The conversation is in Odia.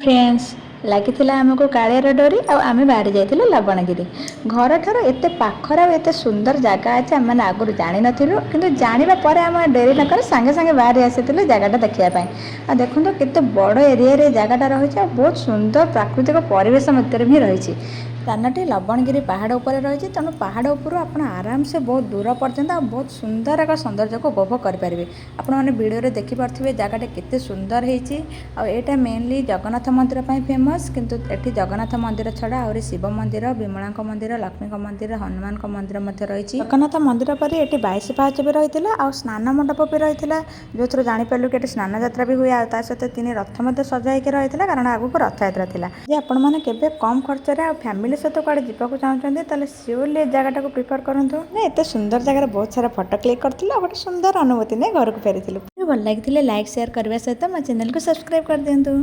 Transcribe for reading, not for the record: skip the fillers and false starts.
ଫ୍ରେଣ୍ଡସ୍, ଲାଗିଥିଲା ଆମକୁ କାଳିଆର ଡୋରି ଆଉ ଆମେ ବାହାରି ଯାଇଥିଲୁ ଲବଣଗିରି। ଘରଠାରୁ ଏତେ ପାଖରେ ଆଉ ଏତେ ସୁନ୍ଦର ଜାଗା ଅଛି, ଆମେମାନେ ଆଗରୁ ଜାଣିନଥିଲୁ। କିନ୍ତୁ ଜାଣିବା ପରେ ଆମେ ଡେରି ନକରି ସାଙ୍ଗେ ସାଙ୍ଗେ ବାହାରି ଆସିଥିଲୁ ଜାଗାଟା ଦେଖିବା ପାଇଁ। ଆଉ ଦେଖନ୍ତୁ, କେତେ ବଡ଼ ଏରିଆରେ ଏ ଜାଗାଟା ରହିଛି ଆଉ ବହୁତ ସୁନ୍ଦର ପ୍ରାକୃତିକ ପରିବେଶ ମଧ୍ୟରେ ବି ରହିଛି। ସ୍ଥାନଟି ଲବଣଗିରି ପାହାଡ଼ ଉପରେ ରହିଛି। ତେଣୁ ପାହାଡ଼ ଉପରୁ ଆପଣ ଆରାମସେ ବହୁତ ଦୂର ପର୍ଯ୍ୟନ୍ତ ଆଉ ବହୁତ ସୁନ୍ଦର ଏକ ସୌନ୍ଦର୍ଯ୍ୟକୁ ଉପଭୋଗ କରିପାରିବେ। ଆପଣମାନେ ଭିଡ଼ିଓରେ ଦେଖିପାରୁଥିବେ ଜାଗାଟା କେତେ ସୁନ୍ଦର ହେଇଛି। ଆଉ ଏଇଟା ମେନଲି ଜଗନ୍ନାଥ ମନ୍ଦିର ପାଇଁ ଫେମସ୍। କିନ୍ତୁ ଏଠି ଜଗନ୍ନାଥ ମନ୍ଦିର ଛଡ଼ା ଆହୁରି ଶିବ ମନ୍ଦିର, ବିମଳାଙ୍କ ମନ୍ଦିର, ଲକ୍ଷ୍ମୀଙ୍କ ମନ୍ଦିର, ହନୁମାନଙ୍କ ମନ୍ଦିର ମଧ୍ୟ ରହିଛି। ଜଗନ୍ନାଥ ମନ୍ଦିର ପରେ ଏଠି 22 ପାହାଚ ବି ରହିଥିଲା ଆଉ ସ୍ନାନ ମଣ୍ଡପ ବି ରହିଥିଲା, ଯେଉଁଥିରୁ ଜାଣିପାରିଲୁ କି ଏଠି ସ୍ନାନ ଯାତ୍ରା ବି ହୁଏ। ଆଉ ତା ସହିତ ତିନି ରଥ ମଧ୍ୟ ସଜା ହେଇକି ରହିଥିଲା, କାରଣ ଆଗକୁ ରଥଯାତ୍ରା ଥିଲା। ଯଦି ଆପଣମାନେ କେବେ କମ୍ ଖର୍ଚ୍ଚରେ ଆଉ ଫ୍ୟାମିଲି ସହିତ କୁଆଡ଼େ ଯିବାକୁ ଚାହୁଁଛନ୍ତି, ତାହେଲେ ସିଓରଲି ଏ ଜାଗାଟାକୁ ପ୍ରିଫର କରନ୍ତୁ। ନା, ଏତେ ସୁନ୍ଦର ଜାଗାରେ ବହୁତ ସାରା ଫଟୋ କ୍ଲିକ୍ କରିଥିଲୁ ଆଉ ଗୋଟେ ସୁନ୍ଦର ଅନୁଭୂତି ନେଇ ଘରକୁ ଫେରିଥିଲୁ। ଭଲ ଲାଗିଥିଲେ ଲାଇକ୍, ସେୟାର କରିବା ସହିତ ମୋ ଚ୍ୟାନେଲକୁ ସବସ୍କ୍ରାଇବ୍ କରିଦିଅନ୍ତୁ।